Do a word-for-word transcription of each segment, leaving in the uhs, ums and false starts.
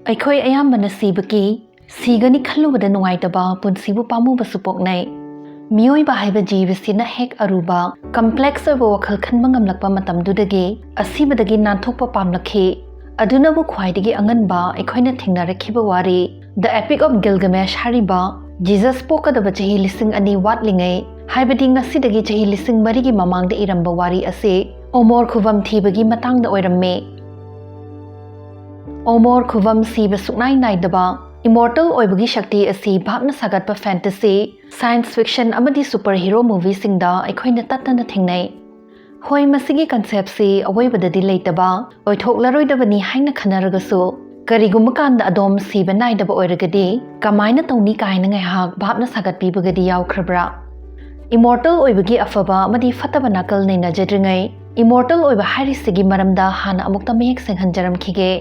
ꯑꯩꯈꯣꯏ ꯑꯌꯥꯝꯕꯅ ꯁꯤꯕꯒꯤ, ꯁꯤꯒꯅꯤ ꯈꯜꯂꯨꯕꯗ ꯅꯨꯡꯉꯥꯏꯇꯕ, ꯄꯨꯟꯁꯤꯕꯨ ꯄꯥꯝꯃꯨꯕꯁꯨ ꯄꯣꯛꯅꯩ꯫ ꯃꯤꯑꯣꯏꯕ ꯍꯥꯏꯕ ꯖꯤꯕꯁꯤꯅ ꯍꯦꯛ ꯑꯔꯨꯕ, complex ꯑꯣꯏꯕ ꯋꯥꯈꯜ ꯈꯟꯕ ꯉꯝꯂꯛꯄ ꯃꯇꯝꯗꯨꯗꯒꯤ ꯑꯁꯤꯕꯗꯒꯤ ꯅꯥꯟꯊꯣꯛꯄ ꯄꯥꯝꯂꯛꯈꯤ꯫ ꯑꯗꯨꯅꯕꯨ ꯈ꯭ꯋꯥꯏꯗꯒꯤ ꯑꯉꯟꯕ ꯑꯩꯈꯣꯏꯅ ꯊꯦꯡꯅꯔꯛꯈꯤꯕ ꯋꯥꯔꯤ, The Epic of Gilgamesh ꯍꯥꯏꯔꯤꯕ, ꯖꯤꯖꯁ ꯄꯣꯛꯀꯗꯕ ꯆꯍꯤ ꯂꯤꯁꯤꯡ ꯑꯅꯤ ꯋꯥꯠꯂꯤꯉꯩ, ꯍꯥꯏꯕꯗꯤ ꯉꯁꯤꯗꯒꯤ ꯆꯍꯤ ꯂꯤꯁꯤꯡ ꯃꯔꯤꯒꯤ ꯃꯃꯥꯡꯗ ꯏꯔꯝꯕ ꯋꯥꯔꯤ ꯑꯁꯤ ꯑꯣꯃꯣꯔ ꯈꯨꯕꯝ ꯊꯤꯕꯒꯤ ꯃꯇꯥꯡꯗ ꯑꯣꯏꯔꯝꯃꯤ꯫ ꯑꯣꯃꯣꯔ ꯈꯨꯕꯝ ꯁꯤꯕ ꯁꯨꯛꯅꯥꯏ ꯅꯥꯏꯗꯕ, immortal ꯑꯣꯏꯕꯒꯤ ꯁꯛꯇꯤ ꯑꯁꯤ ꯚꯥꯞꯅ ꯁꯥꯒꯠꯄ fantasy, science fiction ꯑꯃꯗꯤ super hero movieꯁꯤꯡꯗ ꯑꯩꯈꯣꯏꯅ ꯇꯠꯇꯅ ꯊꯦꯡꯅꯩ꯫ ꯍꯣꯏ, ꯃꯁꯤꯒꯤ conceptꯁꯤ ꯑꯋꯣꯏꯕꯗꯗꯤ ꯂꯩꯇꯕ, ꯑꯣꯏꯊꯣꯛꯂꯔꯣꯏꯗꯕꯅꯤ ꯍꯥꯏꯅ ꯈꯟꯅꯔꯒꯁꯨ, ꯀꯔꯤꯒꯨꯝꯕ ꯀꯥꯟꯗ ꯑꯗꯣꯝ ꯁꯤꯕ ꯅꯥꯏꯗꯕ ꯑꯣꯏꯔꯒꯗꯤ ꯀꯃꯥꯏꯅ ꯇꯧꯅꯤ ꯀꯥꯏꯅ ꯉꯥꯏꯍꯥꯛ ꯚꯥꯞꯅ ꯁꯥꯒꯠꯄꯤꯕꯒꯗꯤ ꯌꯥꯎꯈ꯭ꯔꯕ꯭ꯔꯥ? Immortal ꯑꯣꯏꯕꯒꯤ ꯑꯐꯕ ꯑꯃꯗꯤ ꯐꯠꯇꯕ ꯅꯥꯀꯜ ꯅꯩꯅꯖꯗ꯭ꯔꯤꯉꯩ, immortal ꯑꯣꯏꯕ ꯍꯥꯏꯔꯤꯁꯤꯒꯤ ꯃꯔꯝꯗ ꯍꯥꯟꯅ ꯑꯃꯨꯛꯇ ꯃꯌꯦꯛ ꯁꯦꯡꯍꯟꯖꯔꯝꯈꯤꯒꯦ꯫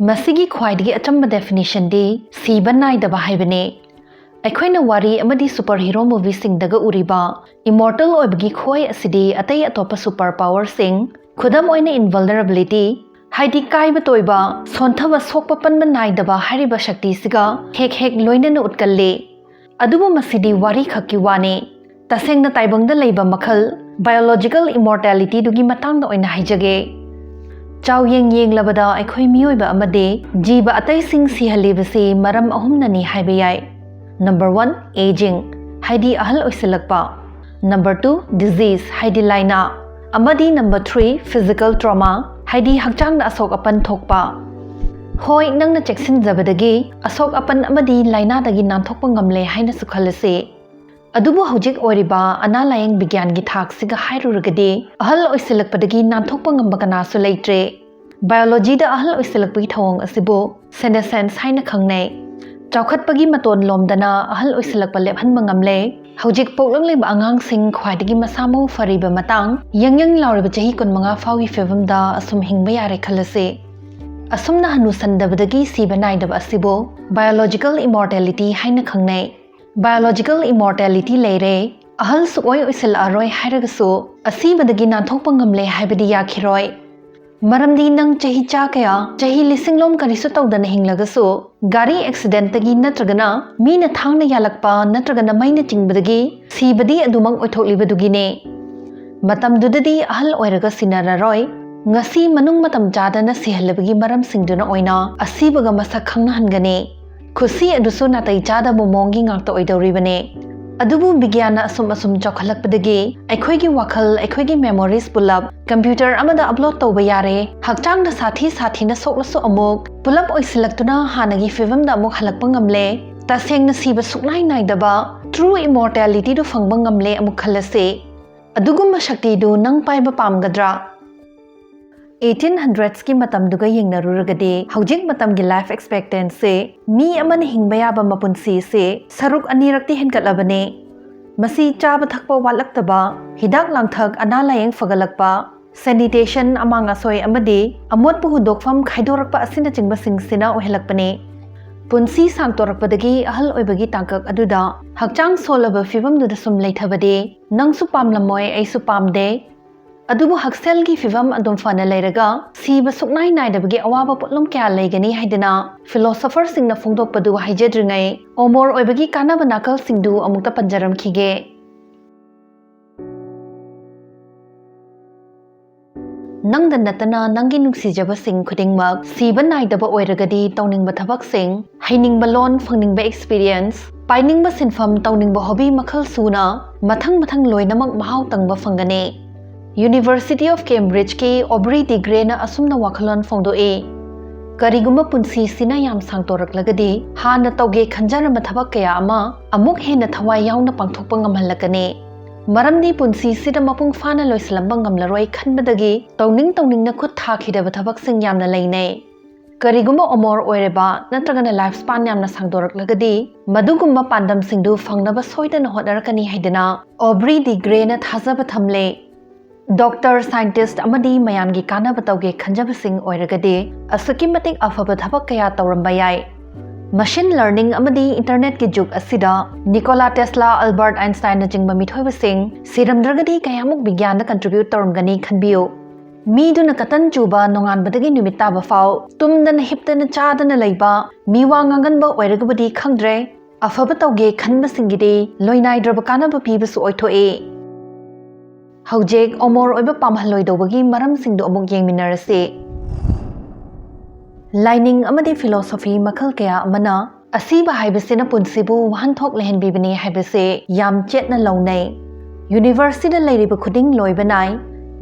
ꯃꯁꯤꯒꯤ ꯈ꯭ꯋꯥꯏꯗꯒꯤ ꯑꯆꯝꯕ definitionꯗꯤ ꯁꯤꯕ ꯅꯥꯏꯗꯕ ꯍꯥꯏꯕꯅꯤ꯫ ꯑꯩꯈꯣꯏꯅ ꯋꯥꯔꯤ ꯑꯃꯗꯤ super hero movieꯁꯤꯡꯗꯒ ꯎꯔꯤꯕ immortal ꯑꯣꯏꯕꯒꯤ ꯈꯨꯑꯣꯏ ꯑꯁꯤꯗꯤ ꯑꯇꯩ ꯑꯇꯣꯞꯄ super powerꯁꯤꯡ, ꯈꯨꯗꯝ ꯑꯣꯏꯅ invulnerability, ꯍꯥꯏꯗꯤ ꯀꯥꯏꯕ ꯇꯣꯏꯕ, ꯁꯣꯟꯊꯕ, ꯁꯣꯛꯄ ꯄꯟꯕ ꯅꯥꯏꯗꯕ ꯍꯥꯏꯔꯤꯕ ꯁꯛꯇꯤꯁꯤꯒ ꯍꯦꯛ ꯍꯦꯛ ꯂꯣꯏꯅꯅ ꯎꯠꯀꯜꯂꯤ꯫ ꯑꯗꯨꯕꯨ ꯃꯁꯤꯗꯤ ꯋꯥꯔꯤꯈꯛꯀꯤ ꯋꯥꯅꯤ꯫ ꯇꯁꯦꯡꯅ ꯇꯥꯏꯕꯪꯗ ꯂꯩꯕ ꯃꯈꯜ, biological immortalityꯗꯨꯒꯤ ꯃꯇꯥꯡꯗ ꯑꯣꯏꯅ ꯍꯥꯏꯖꯒꯦ꯫ ꯆꯥꯎꯌꯦꯡ ꯌꯦꯡꯂꯕꯗ ꯑꯩꯈꯣꯏ ꯃꯤꯑꯣꯏꯕ ꯑꯃꯗꯤ ꯖꯤꯕ ꯑꯇꯩꯁꯤꯡ ꯁꯤꯍꯜꯂꯤꯕꯁꯤ ꯃꯔꯝ ꯑꯍꯨꯝꯅꯅꯤ ꯍꯥꯏꯕ ꯌꯥꯏ꯫ Number one, aging, ꯍꯥꯏꯗꯤ ꯑꯍꯜ ꯑꯣꯏꯁꯤꯜꯂꯛꯄ꯫ Number two, disease, ꯍꯥꯏꯗꯤ ꯂꯥꯏꯅꯥ꯫ ꯑꯃꯗꯤ number three, physical trauma, ꯍꯥꯏꯗꯤ ꯍꯛꯆꯥꯡꯗ ꯑꯁꯣꯛ ꯑꯄꯟ ꯊꯣꯛꯄ꯫ ꯍꯣꯏ, ꯅꯪꯅ ꯆꯦꯛꯁꯤꯟꯖꯕꯗꯒꯤ ꯑꯁꯣꯛ ꯑꯄꯟ ꯑꯃꯗꯤ ꯂꯥꯏꯅꯥꯗꯒꯤ ꯅꯥꯟꯊꯣꯛꯄ ꯉꯝꯂꯦ ꯍꯥꯏꯅꯁꯨ ꯈꯜꯂꯁꯤ꯫ ꯑꯗꯨꯕꯨ ꯍꯧꯖꯤꯛ ꯑꯣꯏꯔꯤꯕ ꯑꯅꯥ ꯂꯥꯌꯦꯡ ꯕꯤꯒ꯭ꯌꯥꯟꯒꯤ ꯊꯥꯛꯁꯤꯒ ꯍꯥꯏꯔꯨꯔꯒꯗꯤ, ꯑꯍꯜ ꯑꯣꯏꯁꯤꯜꯂꯛꯄꯗꯒꯤ ꯅꯥꯟꯊꯣꯛꯄ ꯉꯝꯕ ꯀꯅꯥꯁꯨ ꯂꯩꯇ꯭ꯔꯦ꯫ Biologyꯗ ꯑꯍꯜ ꯑꯣꯏꯁꯤꯜꯂꯛꯄꯒꯤ ꯊꯧꯑꯣꯡ ꯑꯁꯤꯕꯨ senescence ꯍꯥꯏꯅ ꯈꯪꯅꯩ꯫ ꯆꯥꯎꯈꯠꯄꯒꯤ ꯃꯇꯣꯟ ꯂꯣꯝꯗꯅ ꯑꯍꯜ ꯑꯣꯏꯁꯤꯜꯂꯛꯄ ꯂꯦꯞꯍꯟꯕ ꯉꯝꯂꯦ꯫ ꯍꯧꯖꯤꯛ ꯄꯣꯛꯂꯛꯂꯤꯕ ꯑꯉꯥꯡꯁꯤꯡ ꯈ꯭ꯋꯥꯏꯗꯒꯤ ꯃꯁꯥ ꯃꯎ ꯐꯔꯤꯕ ꯃꯇꯥꯡ, ꯌꯪ ꯌꯪ ꯂꯥꯎꯔꯤꯕ ꯆꯍꯤ ꯀꯨꯟꯃꯉꯥ ꯐꯥꯎꯒꯤ ꯐꯤꯕꯝꯗ ꯑꯁꯨꯝ ꯍꯤꯡꯕ ꯌꯥꯔꯦ ꯈꯜꯂꯁꯤ꯫ ꯑꯁꯨꯝꯅ ꯍꯅꯨꯁꯟꯗꯕꯗꯒꯤ ꯁꯤꯕ ꯅꯥꯏꯗꯕ ꯑꯁꯤꯕꯨ biological immortality ꯍꯥꯏꯅ ꯈꯪꯅꯩ꯫ Biologycal immortality ꯂꯩꯔꯦ, ꯑꯍꯜ ꯁꯨꯛꯑꯣꯏ ꯑꯣꯏꯁꯤꯜꯂꯛꯑꯔꯣꯏ ꯍꯥꯏꯔꯒꯁꯨ, ꯑꯁꯤꯕꯗꯒꯤ ꯅꯥꯟꯊꯣꯛꯄ ꯉꯝꯂꯦ ꯍꯥꯏꯕꯗꯤ ꯌꯥꯈꯤꯔꯣꯏ꯫ ꯃꯔꯝꯗꯤ ꯅꯪ ꯆꯍꯤ ꯆꯥ ꯀꯌꯥ, ꯆꯍꯤ ꯂꯤꯁꯤꯡꯂꯣꯝ ꯀꯔꯤꯁꯨ ꯇꯧꯗꯅ ꯍꯤꯡꯂꯒꯁꯨ, ꯒꯥꯔꯤ ꯑꯦꯛꯁꯤꯗꯦꯟꯠꯇꯒꯤ ꯅꯠꯇ꯭ꯔꯒꯅ ꯃꯤꯅ ꯊꯥꯡꯅ ꯌꯥꯜꯂꯛꯄ ꯅꯠꯇ꯭ꯔꯒꯅ ꯃꯩꯅ ꯆꯤꯡꯕꯗꯒꯤ ꯁꯤꯕꯗꯤ ꯑꯗꯨꯃꯛ ꯑꯣꯏꯊꯣꯛꯂꯤꯕꯗꯨꯒꯤꯅꯦ꯫ ꯃꯇꯝꯗꯨꯗꯗꯤ ꯑꯍꯜ ꯑꯣꯏꯔꯒ ꯁꯤꯟꯅꯔꯔꯣꯏ꯫ ꯉꯁꯤ ꯃꯅꯨꯡ ꯃꯇꯝ ꯆꯥꯗꯅ ꯁꯤꯍꯜꯂꯕꯒꯤ ꯃꯔꯝꯁꯤꯡꯗꯨꯅ ꯑꯣꯏꯅ ꯑꯁꯤꯕꯒ ꯃꯁꯛ ꯈꯪꯅꯍꯟꯒꯅꯤ꯫ ꯈꯨꯠꯁꯤ ꯑꯗꯨꯁꯨ ꯅꯥꯇꯩ ꯆꯥꯗꯕ ꯃꯑꯣꯡꯒꯤ ꯉꯥꯛꯇ ꯑꯣꯏꯗꯧꯔꯤꯕꯅꯦ꯫ ꯑꯗꯨꯕꯨ ꯕꯤꯒ꯭ꯌꯥꯟꯅ ꯑꯁꯨꯝ ꯑꯁꯨꯝ ꯆꯥꯎꯈꯠꯂꯛꯄꯗꯒꯤ ꯑꯩꯈꯣꯏꯒꯤ ꯋꯥꯈꯜ, ꯑꯩꯈꯣꯏꯒꯤ memories ꯄꯨꯂꯞ computer ꯑꯃꯗ upload ꯇꯧꯕ ꯌꯥꯔꯦ꯫ ꯍꯛꯆꯥꯡꯗ ꯁꯥꯊꯤ ꯁꯥꯊꯤꯅ ꯁꯣꯛꯂꯁꯨ ꯑꯃꯨꯛ ꯄꯨꯂꯞ ꯑꯣꯏꯁꯤꯜꯂꯛꯇꯨꯅ ꯍꯥꯟꯅꯒꯤ ꯐꯤꯕꯝꯗ ꯑꯃꯨꯛ ꯍꯜꯂꯛꯄ ꯉꯝꯂꯦ꯫ ꯇꯁꯦꯡꯅ ꯁꯤꯕ ꯁꯨꯛꯅꯥꯏ ꯅꯥꯏꯗꯕ true immortalityꯗꯨ ꯐꯪꯕ ꯉꯝꯂꯦ ꯑꯃꯨꯛ ꯈꯜꯂꯁꯤ꯫ ꯑꯗꯨꯒꯨꯝꯕ ꯁꯛꯇꯤꯗꯨ ꯅꯪ ꯄꯥꯏꯕ ꯄꯥꯝꯒꯗ꯭ꯔꯥ? Eighteen hundredsꯀꯤ ꯃꯇꯝꯗꯨꯒ ꯌꯦꯡꯅꯔꯨꯔꯒꯗꯤ ꯍꯧꯖꯤꯛ ꯃꯇꯝꯒꯤ life expectancy ꯃꯤ ꯑꯃꯅ ꯍꯤꯡꯕ ꯌꯥꯕ ꯃꯄꯨꯟꯁꯤꯁꯦ ꯁꯔꯨꯛ ꯑꯅꯤꯔꯛꯇꯤ ꯍꯦꯟꯒꯠꯂꯕꯅꯦ꯫ ꯃꯁꯤ ꯆꯥꯕ ꯊꯛꯄ ꯋꯥꯠꯂꯛꯇꯕ, ꯍꯤꯗꯥꯛ ꯂꯥꯡꯊꯛ, ꯑꯅꯥ ꯂꯥꯌꯦꯡ ꯐꯒꯠꯂꯛꯄ, sanitation, ꯑꯃꯥꯡ ꯑꯁꯣꯏ ꯑꯃꯗꯤ ꯑꯃꯣꯠꯄ ꯍꯨꯟꯗꯣꯛꯐꯝ ꯈꯥꯏꯗꯣꯔꯛꯄ ꯑꯁꯤꯅꯆꯤꯡꯕꯁꯤꯡꯁꯤꯅ ꯑꯣꯏꯍꯜꯂꯛꯄꯅꯦ꯫ ꯄꯨꯟꯁꯤ ꯁꯥꯡꯇꯣꯔꯛꯄꯗꯒꯤ ꯑꯍꯜ ꯑꯣꯏꯕꯒꯤ ꯇꯥꯡꯀꯛ ꯑꯗꯨꯗ ꯍꯛꯆꯥꯡ ꯁꯣꯜꯂꯕ ꯐꯤꯕꯝꯗꯨꯗ ꯁꯨꯝ ꯂꯩꯊꯕꯗꯤ ꯅꯪꯁꯨ ꯄꯥꯝꯂꯝꯃꯣꯏ, ꯑꯩꯁꯨ ꯄꯥꯝꯗꯦ꯫ ꯑꯗꯨꯕꯨ ꯍꯛꯁꯦꯜꯒꯤ ꯐꯤꯕꯝ ꯑꯗꯨꯝ ꯐꯅ ꯂꯩꯔꯒ ꯁꯤꯕ ꯁꯨꯛꯅꯥꯏ ꯅꯥꯏꯗꯕꯒꯤ ꯑꯋꯥꯕ ꯄꯣꯠꯂꯨꯝ ꯀꯌꯥ ꯂꯩꯒꯅꯤ ꯍꯥꯏꯗꯅ philosopherꯁꯤꯡꯅ ꯐꯣꯡꯗꯣꯛꯄꯗꯨ ꯍꯥꯏꯖꯗ꯭ꯔꯤꯉꯩ, ꯑꯣꯃꯣꯔ ꯑꯣꯏꯕꯒꯤ ꯀꯥꯟꯅꯕ ꯅꯥꯀꯜꯁꯤꯡꯗꯨ ꯑꯃꯨꯛꯇ ꯄꯟꯖꯔꯝꯈꯤꯒꯦ꯫ ꯅꯪꯗ ꯅꯠꯇꯅ ꯅꯪꯒꯤ ꯅꯨꯡꯁꯤꯖꯕꯁꯤꯡ ꯈꯨꯗꯤꯡꯃꯛ ꯁꯤꯕ ꯅꯥꯏꯗꯕ ꯑꯣꯏꯔꯒꯗꯤ ꯇꯧꯅꯤꯡꯕ ꯊꯕꯛꯁꯤꯡ, ꯍꯩꯅꯤꯡꯕ ꯂꯣꯟ, ꯐꯪꯅꯤꯡꯕ experience, ꯄꯥꯏꯅꯤꯡꯕ ꯁꯤꯟꯐꯝ, ꯇꯧꯅꯤꯡꯕ hobby ꯃꯈꯜ ꯁꯨꯅ ꯃꯊꯪ ꯃꯊꯪ ꯂꯣꯏꯅꯃꯛ ꯃꯍꯥꯎ ꯇꯪꯕ ꯐꯪꯒꯅꯤ꯫ University of Cambridgeꯀꯤ Aubrey de Greyꯅ ꯑꯁꯨꯝꯅ ꯋꯥꯈꯜꯂꯣꯟ ꯐꯣꯡꯗꯣꯛꯏ, "ꯀꯔꯤꯒꯨꯝꯕ ꯄꯨꯟꯁꯤꯁꯤꯅ ꯌꯥꯝ ꯁꯥꯡꯇꯣꯔꯛꯂꯒꯗꯤ ꯍꯥꯟꯅ ꯇꯧꯒꯦ ꯈꯟꯖꯔꯝꯕ ꯊꯕꯛ ꯀꯌꯥ ꯑꯃ ꯑꯃꯨꯛ ꯍꯦꯟꯅ ꯊꯋꯥꯏ ꯌꯥꯎꯅ ꯄꯥꯡꯊꯣꯛꯄ ꯉꯝꯍꯜꯂꯛꯀꯅꯤ꯫ ꯃꯔꯝꯗꯤ ꯄꯨꯟꯁꯤꯁꯤꯗ ꯃꯄꯨꯡ ꯐꯥꯅ ꯂꯣꯏꯁꯤꯜꯂꯝꯕ ꯉꯝꯂꯔꯣꯏ ꯈꯟꯕꯗꯒꯤ ꯇꯧꯅꯤꯡ ꯇꯧꯅꯤꯡꯅ ꯈꯨꯠ ꯊꯥꯈꯤꯗꯕ ꯊꯕꯛꯁꯤꯡ ꯌꯥꯝꯅ ꯂꯩꯅꯩ꯫ ꯀꯔꯤꯒꯨꯝꯕ ꯑꯣꯃꯣꯔ ꯑꯣꯏꯔꯕ ꯅꯠꯇ꯭ꯔꯒꯅ life span ꯌꯥꯝꯅ ꯁꯥꯡꯗꯣꯔꯛꯂꯒꯗꯤ ꯃꯗꯨꯒꯨꯝꯕ ꯄꯥꯟꯗꯝꯁꯤꯡꯗꯨ ꯐꯪꯅꯕ ꯁꯣꯏꯗꯅ ꯍꯣꯠꯅꯔꯛꯀꯅꯤ" ꯍꯥꯏꯗꯅ Aubrey de Greyꯅ ꯊꯥꯖꯕ ꯊꯝꯂꯦ꯫ Doctor, scientist ꯑꯃꯗꯤ ꯃꯌꯥꯝꯒꯤ ꯀꯥꯟꯅꯕ ꯇꯧꯒꯦ ꯈꯟꯖꯕꯁꯤꯡ ꯑꯣꯏꯔꯒꯗꯤ ꯑꯁꯨꯛꯀꯤ ꯃꯇꯤꯛ ꯑꯐꯕ ꯊꯕꯛ ꯀꯌꯥ ꯇꯧꯔꯝꯕ ꯌꯥꯏ꯫ Machine learning ꯑꯃꯗꯤ internetꯀꯤ ꯖꯨꯒ ꯑꯁꯤꯗ Nikola Tesla, Albert Einsteinꯅꯆꯤꯡꯕ ꯃꯤꯊꯣꯏꯕꯁꯤꯡ ꯁꯤꯔꯝꯗ꯭ꯔꯒꯗꯤ ꯀꯌꯥꯃꯨꯛ ꯕꯤꯒ꯭ꯌꯥꯟꯗ contribute ꯇꯧꯔꯝꯒꯅꯤ ꯈꯟꯕꯤꯌꯨ꯫ ꯃꯤꯗꯨꯅ ꯀꯇꯟ ꯆꯨꯕ ꯅꯣꯡꯉꯥꯟꯕꯗꯒꯤ ꯅꯨꯃꯤꯠ ꯇꯥꯕ ꯐꯥꯎ ꯇꯨꯝꯗꯅ ꯍꯤꯞꯇꯅ ꯆꯥꯗꯅ ꯂꯩꯕ, ꯃꯤꯋꯥ ꯉꯥꯡꯒꯟꯕ ꯑꯣꯏꯔꯒꯕꯨꯗꯤ ꯈꯪꯗ꯭ꯔꯦ, ꯑꯐꯕ ꯇꯧꯒꯦ ꯈꯟꯕꯁꯤꯡꯒꯤꯗꯤ ꯂꯣꯏꯅꯥꯏꯗ꯭ꯔꯕ ꯀꯥꯟꯅꯕ ꯄꯤꯕꯁꯨ ꯑꯣꯏꯊꯣꯛꯏ꯫ ꯍꯧꯖꯤꯛ ꯑꯣꯃꯣꯔ ꯑꯣꯏꯕ ꯄꯥꯝꯍꯜꯂꯣꯏꯗꯧꯕꯒꯤ ꯃꯔꯝꯁꯤꯡꯗꯨ ꯑꯃꯨꯛ ꯌꯦꯡꯃꯤꯟꯅꯔꯁꯤ꯫ ꯂꯥꯏꯅꯤꯡ ꯑꯃꯗꯤ philosophy ꯃꯈꯜ ꯀꯌꯥ ꯑꯃꯅ ꯑꯁꯤꯕ ꯍꯥꯏꯕꯁꯤꯅ ꯄꯨꯟꯁꯤꯕꯨ ꯋꯥꯍꯟꯊꯣꯛ ꯂꯩꯍꯟꯕꯤꯕꯅꯤ ꯍꯥꯏꯕꯁꯤ ꯌꯥꯝ ꯆꯦꯠꯅ ꯂꯧꯅꯩ꯫ ꯌꯨꯅꯤꯚꯔꯁꯁꯤꯗ ꯂꯩꯔꯤꯕ ꯈꯨꯗꯤꯡ ꯂꯣꯏꯕ ꯅꯥꯏ꯫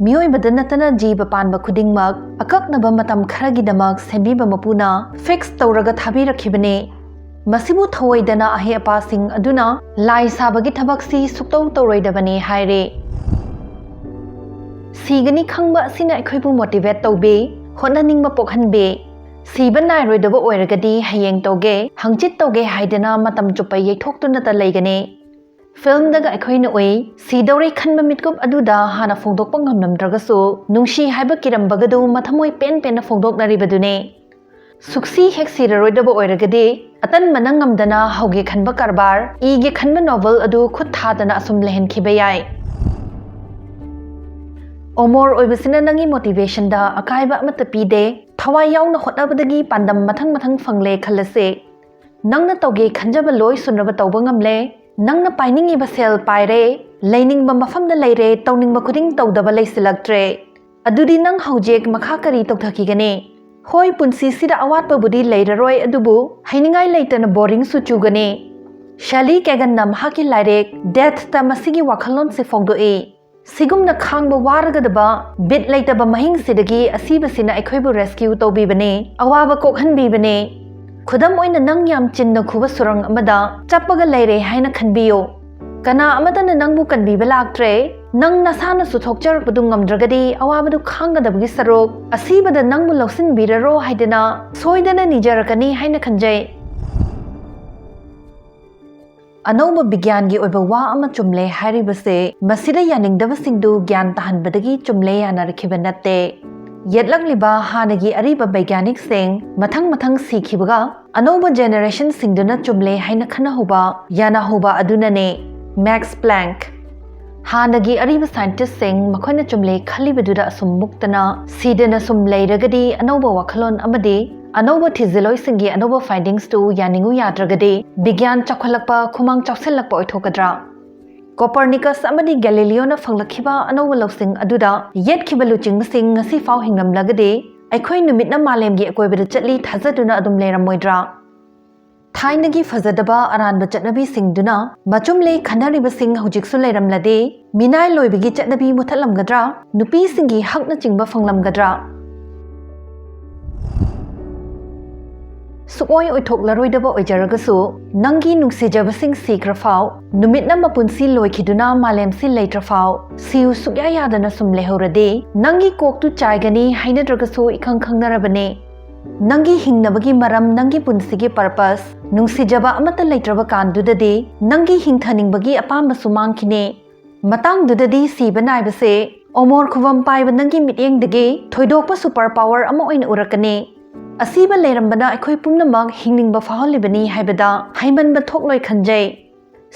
ꯃꯤꯑꯣꯏꯕꯗ ꯅꯠꯇꯅ ꯖꯤꯕ ꯄꯥꯟꯕ ꯈꯨꯗꯤꯡꯃꯛ ꯑꯀꯛꯅꯕ ꯃꯇꯝ ꯈꯔꯒꯤꯗꯃꯛ ꯁꯦꯝꯕꯤꯕ ꯃꯄꯨꯅ ꯐꯤꯛꯁ ꯇꯧꯔꯒ ꯊꯥꯕꯤꯔꯛꯈꯤꯕꯅꯤ꯫ ꯃꯁꯤꯕꯨ ꯊꯧꯑꯣꯏꯗꯅ ꯑꯍꯩ ꯑꯄꯥꯁꯤꯡ ꯑꯗꯨꯅ ꯂꯥꯏ ꯁꯥꯕꯒꯤ ꯊꯕꯛꯁꯤ ꯁꯨꯛꯇꯧ ꯇꯧꯔꯣꯏꯗꯕꯅꯤ ꯍꯥꯏꯔꯤ꯫ ꯁꯤꯒꯅꯤ ꯈꯪꯕ ꯑꯁꯤꯅ ꯑꯩꯈꯣꯏꯕꯨ ꯃꯣꯇꯤꯚꯦꯠ ꯇꯧꯕꯤ, ꯍꯣꯠꯅꯅꯤꯡꯕ ꯄꯣꯛꯍꯟꯕꯤ꯫ ꯁꯤꯕ ꯅꯥꯏꯔꯣꯏꯗꯕ ꯑꯣꯏꯔꯒꯗꯤ ꯍꯌꯦꯡ ꯇꯧꯒꯦ, ꯍꯪꯆꯤꯠ ꯇꯧꯒꯦ ꯍꯥꯏꯗꯅ ꯃꯇꯝ ꯆꯨꯞꯄ ꯌꯩꯊꯣꯛꯇꯨꯅꯇ ꯂꯩꯒꯅꯤ꯫ ꯐꯤꯜꯝꯗꯒ ꯑꯩꯈꯣꯏꯅ ꯎꯏ, ꯁꯤꯗꯧꯔꯦ ꯈꯟꯕ ꯃꯤꯠꯀꯨꯞ ꯑꯗꯨꯗ ꯍꯥꯟꯅ ꯐꯣꯡꯗꯣꯛꯄ ꯉꯝꯂꯝꯗ꯭ꯔꯒꯁꯨ, ꯅꯨꯡꯁꯤ ꯍꯥꯏꯕ ꯀꯤꯔꯝꯕꯒꯗꯨ ꯃꯊꯃꯣꯏ ꯄꯦꯟ ꯄꯦꯟꯅ ꯐꯣꯡꯗꯣꯛꯅꯔꯤꯕꯗꯨꯅꯤ꯫ ꯁꯨꯛꯁꯤ ꯍꯦꯛ ꯁꯤꯔꯔꯣꯏꯗꯕ ꯑꯣꯏꯔꯒꯗꯤ, ꯑꯇꯟꯕꯅ ꯉꯝꯗꯅ ꯍꯧꯒꯦ ꯈꯟꯕ ꯀꯔꯕꯥꯔ, ꯏꯒꯦ ꯈꯟꯕ ꯅꯣꯚꯦꯜ ꯑꯗꯨ ꯈꯨꯠ ꯊꯥꯗꯅ ꯑꯁꯨꯝ ꯂꯩꯍꯟꯈꯤꯕ ꯌꯥꯏ꯫ ꯑꯣꯃꯣꯔ ꯑꯣꯏꯕꯁꯤꯅ ꯅꯪꯒꯤ ꯃꯣꯇꯤꯚꯦꯁꯟꯗ ꯑꯀꯥꯏꯕ ꯑꯃꯠꯇ ꯄꯤꯗꯦ꯫ ꯊꯋꯥꯏ ꯌꯥꯎꯅ ꯍꯣꯠꯅꯕꯗꯒꯤ ꯄꯥꯟꯗꯝ ꯃꯊꯪ ꯃꯊꯪ ꯐꯪꯂꯦ ꯈꯜꯂꯁꯦ꯫ ꯅꯪꯅ ꯇꯧꯒꯦ ꯈꯟꯖꯕ ꯂꯣꯏ ꯁꯨꯅꯕ ꯇꯧꯕ ꯉꯝꯂꯦ꯫ ꯅꯪꯅ ꯄꯥꯏꯅꯤꯡꯉꯤꯕ ꯁꯦꯜ ꯄꯥꯏꯔꯦ꯫ ꯂꯩꯅꯤꯡꯕ ꯃꯐꯝꯗ ꯂꯩꯔꯦ꯫ ꯇꯧꯅꯤꯡꯕ ꯈꯨꯗꯤꯡ ꯇꯧꯗꯕ ꯂꯩꯁꯤꯜꯂꯛꯇ꯭ꯔꯦ꯫ ꯑꯗꯨꯗꯤ ꯅꯪ ꯍꯧꯖꯤꯛ ꯃꯈꯥ ꯀꯔꯤ ꯇꯧꯊꯈꯤꯒꯅꯤ? ꯍꯣꯏ, ꯄꯨꯟꯁꯤꯁꯤꯗ ꯑꯋꯥꯠꯄꯕꯨꯗꯤ ꯂꯩꯔꯔꯣꯏ, ꯑꯗꯨꯕꯨ ꯍꯩꯅꯤꯡꯉꯥꯏ ꯂꯩꯇꯅ ꯕꯣꯔꯤꯡꯁꯨ ꯆꯨꯒꯅꯤ꯫ ꯁꯦꯂꯤ ꯀꯦꯒꯟꯅ ꯃꯍꯥꯛꯀꯤ ꯂꯥꯏꯔꯤꯛ ꯗꯦꯊꯇ ꯃꯁꯤꯒꯤ ꯋꯥꯈꯜꯂꯣꯟꯁꯤ ꯐꯣꯡꯗꯣꯛꯏ꯫ ꯁꯤꯒꯨꯝꯅ ꯈꯥꯡꯕ ꯋꯥꯔꯒꯗꯕ, ꯕꯤꯠ ꯂꯩꯇꯕ ꯃꯍꯤꯡꯁꯤꯗꯒꯤ ꯑꯁꯤꯕꯁꯤꯅ ꯑꯩꯈꯣꯏꯕꯨ ꯔꯦꯁꯀ꯭ꯌꯨ ꯇꯧꯕꯤꯕꯅꯤ, ꯑꯋꯥꯕ ꯀꯣꯛꯍꯟꯕꯤꯕꯅꯤ꯫ ꯈꯨꯗꯝ ꯑꯣꯏꯅ, ꯅꯪ ꯌꯥꯝ ꯆꯤꯟꯅ ꯈꯨꯕ ꯁꯨꯔꯪ ꯑꯃꯗ ꯆꯞꯄꯒ ꯂꯩꯔꯦ ꯍꯥꯏꯅ ꯈꯟꯕꯤꯌꯨ꯫ ꯀꯅꯥ ꯑꯃꯠꯇꯅ ꯅꯪꯕꯨ ꯀꯟꯕꯤꯕ ꯂꯥꯛꯇ꯭ꯔꯦ꯫ ꯅꯪ ꯅꯁꯥꯅꯁꯨ ꯊꯣꯛꯆꯔꯛꯄꯗꯨ ꯉꯝꯗ꯭ꯔꯒꯗꯤ ꯑꯋꯥꯕꯗꯨ ꯈꯥꯡꯒꯗꯕꯒꯤ ꯁꯔꯨꯛ ꯑꯁꯤꯕꯗ ꯅꯪꯕꯨ ꯂꯧꯁꯤꯟꯕꯤꯔꯔꯣ ꯍꯥꯏꯗꯅ ꯁꯣꯏꯗꯅ ꯅꯤꯖꯔꯛꯀꯅꯤ ꯍꯥꯏꯅ ꯈꯟꯖꯩ꯫ ꯑꯅꯧꯕ ꯕꯤꯒ꯭ꯌꯥꯟꯒꯤ ꯑꯣꯏꯕ ꯋꯥ ꯑꯃ ꯆꯨꯝꯂꯦ ꯍꯥꯏꯔꯤꯕꯁꯦ ꯃꯁꯤꯗ ꯌꯥꯅꯤꯡꯗꯕꯁꯤꯡꯗꯨ ꯒ꯭ꯌꯥꯟ ꯇꯥꯍꯟꯕꯗꯒꯤ ꯆꯨꯝꯂꯦ ꯌꯥꯅꯔꯛꯈꯤꯕ ꯅꯠꯇꯦ꯫ ꯌꯦꯠꯂꯛꯂꯤꯕ ꯍꯥꯟꯅꯒꯤ ꯑꯔꯤꯕ ꯕꯩꯒ꯭ꯌꯥꯅꯤꯛꯁꯤꯡ ꯃꯊꯪ ꯃꯊꯪ ꯁꯤꯈꯤꯕꯒ ꯑꯅꯧꯕ ꯖꯦꯅꯦꯔꯦꯁꯟꯁꯤꯡꯗꯨꯅ ꯆꯨꯝꯂꯦ ꯍꯥꯏꯅ ꯈꯟꯅꯍꯧꯕ, ꯌꯥꯅꯍꯧꯕ ꯑꯗꯨꯅꯅꯦ꯫ ꯃꯦꯛꯁ ꯄ꯭ꯂꯥꯡꯛ꯫ ꯍꯥꯟꯅꯒꯤ ꯑꯔꯤꯕ ꯁꯥꯏꯟꯇꯤꯁꯁꯤꯡ ꯃꯈꯣꯏꯅ ꯆꯨꯝꯂꯦ ꯈꯜꯂꯤꯕꯗꯨꯗ ꯑꯁꯨꯝ ꯃꯨꯛꯇꯅ ꯁꯤꯗꯅ ꯁꯨꯝ ꯂꯩꯔꯒꯗꯤ ꯑꯅꯧꯕ ꯋꯥꯈꯜꯂꯣꯟ ꯑꯃꯗꯤ ꯑꯅꯧꯕ ꯊꯤꯖꯤꯜꯂꯣꯏꯁꯤꯡꯒꯤ ꯑꯅꯧꯕ ꯐꯥꯏꯟꯗꯤꯡꯁꯇꯨ ꯌꯥꯅꯤꯡꯉꯨ ꯌꯥꯗ꯭ꯔꯒꯗꯤ ꯕꯤꯒ꯭ꯌꯥꯟ ꯆꯥꯎꯈꯠꯂꯛꯄ, ꯈꯨꯃꯥꯡ ꯆꯥꯎꯁꯤꯜꯂꯛꯄ ꯑꯣꯏꯊꯣꯛꯀꯗ꯭ꯔꯥ? ꯀꯣꯄꯔꯅꯤꯀꯁ ꯑꯃꯗꯤ ꯒꯦꯂꯤꯂꯤꯌꯣꯅ ꯐꯪꯂꯛꯈꯤꯕ ꯑꯅꯧꯕ ꯂꯧꯁꯤꯡ ꯑꯗꯨꯗ ꯌꯦꯠꯈꯤꯕ ꯂꯨꯆꯤꯡꯕꯁꯤꯡ ꯉꯁꯤ ꯐꯥꯎ ꯍꯤꯡꯂꯝꯂꯒꯗꯤ ꯑꯩꯈꯣꯏ ꯅꯨꯃꯤꯠꯅ ꯃꯥꯂꯦꯝꯒꯤ ꯑꯀꯣꯏꯕꯗ ꯆꯠꯂꯤ ꯊꯥꯖꯗꯨꯅ ꯑꯗꯨꯝ ꯂꯩꯔꯝꯃꯣꯏꯗ꯭ꯔꯥ? ꯊꯥꯏꯅꯒꯤ ꯐꯖꯗꯕ ꯑꯔꯥꯟꯕ ꯆꯠꯅꯕꯤꯁꯤꯡꯗꯨꯅ ꯃꯆꯨꯝ ꯂꯩ ꯈꯟꯅꯔꯤꯕꯁꯤꯡ ꯍꯧꯖꯤꯛꯁꯨ ꯂꯩꯔꯝꯂꯗꯤ ꯃꯤꯅꯥꯏ ꯂꯣꯏꯕꯒꯤ ꯆꯠꯅꯕꯤ ꯃꯨꯊꯠꯂꯝꯒꯗ꯭ꯔꯥ? ꯅꯨꯄꯤꯁꯤꯡꯒꯤ ꯍꯛꯅꯆꯤꯡꯕ ꯐꯪꯂꯝꯒꯗ꯭ꯔꯥ? ꯁꯨꯛꯑꯣꯏ ꯑꯣꯏꯊꯣꯛꯂꯔꯣꯏꯗꯕ ꯑꯣꯏꯖꯔꯒꯁꯨ, ꯅꯪꯒꯤ ꯅꯨꯡꯁꯤꯖꯕꯁꯤꯡ ꯁꯤꯈ꯭ꯔ ꯐꯥꯎ, ꯅꯨꯃꯤꯠꯅ ꯃꯄꯨꯟꯁꯤ ꯂꯣꯏꯈꯤꯗꯨꯅ ꯃꯥꯂꯦꯝꯁꯤ ꯂꯩꯇ꯭ꯔ ꯐꯥꯎ, ꯁꯤꯌꯨ ꯁꯨꯛꯌꯥ ꯌꯥꯗꯅ ꯁꯨꯝ ꯂꯩꯍꯧꯔꯗꯤ, ꯅꯪꯒꯤ ꯀꯣꯛꯇꯨ ꯆꯥꯏꯒꯅꯤ ꯍꯥꯏꯅꯗ꯭ꯔꯒꯁꯨ ꯏꯈꯪ ꯈꯪꯅꯔꯕꯅꯤ꯫ ꯅꯪꯒꯤ ꯍꯤꯡꯅꯕꯒꯤ ꯃꯔꯝ, ꯅꯪꯒꯤ ꯄꯨꯟꯁꯤꯒꯤ ꯄꯔꯄꯁ, ꯅꯨꯡꯁꯤꯖꯕ ꯑꯃꯠꯇ ꯂꯩꯇ꯭ꯔꯕ ꯀꯥꯟꯗꯨꯗꯗꯤ ꯅꯪꯒꯤ ꯍꯤꯡꯊꯅꯤꯡꯕꯒꯤ ꯑꯄꯥꯝꯕꯁꯨ ꯃꯥꯡꯈꯤꯅꯤ꯫ ꯃꯇꯥꯡꯗꯨꯗꯗꯤ ꯁꯤꯕ ꯅꯥꯏꯕꯁꯦ ꯑꯣꯃꯣꯔ ꯈꯨꯕꯝ ꯄꯥꯏꯕ ꯅꯪꯒꯤ ꯃꯤꯠꯌꯦꯡꯗꯒꯤ ꯊꯣꯏꯗꯣꯛꯄ ꯁꯨꯄꯔ ꯄꯥꯋꯔ ꯑꯃ ꯑꯣꯏꯅ ꯎꯔꯛꯀꯅꯤ꯫ ꯑꯁꯤꯕ ꯂꯩꯔꯝꯕꯅ ꯑꯩꯈꯣꯏ ꯄꯨꯝꯅꯃꯛ ꯍꯤꯡꯅꯤꯡꯕ ꯐꯥꯎꯍꯜꯂꯤꯕꯅꯤ ꯍꯥꯏꯕꯗ ꯍꯩꯃꯟꯕ ꯊꯣꯛꯂꯣꯏ ꯈꯟꯖꯩ꯫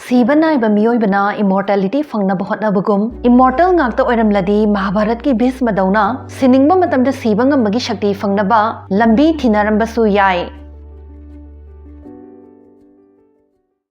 ꯁꯤꯕ ꯅꯥꯏꯕ ꯃꯤꯑꯣꯏꯕꯅ ꯏꯃꯣꯔꯇꯦꯂꯤꯇꯤ ꯐꯪꯅꯕ ꯍꯣꯠꯅꯕꯒꯨꯝ, ꯏꯃꯣꯔꯇꯦꯜ ꯉꯥꯛꯇ ꯑꯣꯏꯔꯝꯂꯗꯤ ꯃꯍꯥꯚꯥꯔꯠꯀꯤ ꯚꯤꯁꯃꯗꯧꯅ ꯁꯤꯅꯤꯡꯕ ꯃꯇꯝꯗ ꯁꯤꯕ ꯉꯝꯕꯒꯤ ꯁꯛꯇꯤ ꯐꯪꯅꯕ ꯂꯝꯕꯤ ꯊꯤꯅꯔꯝꯕꯁꯨ ꯌꯥꯏ꯫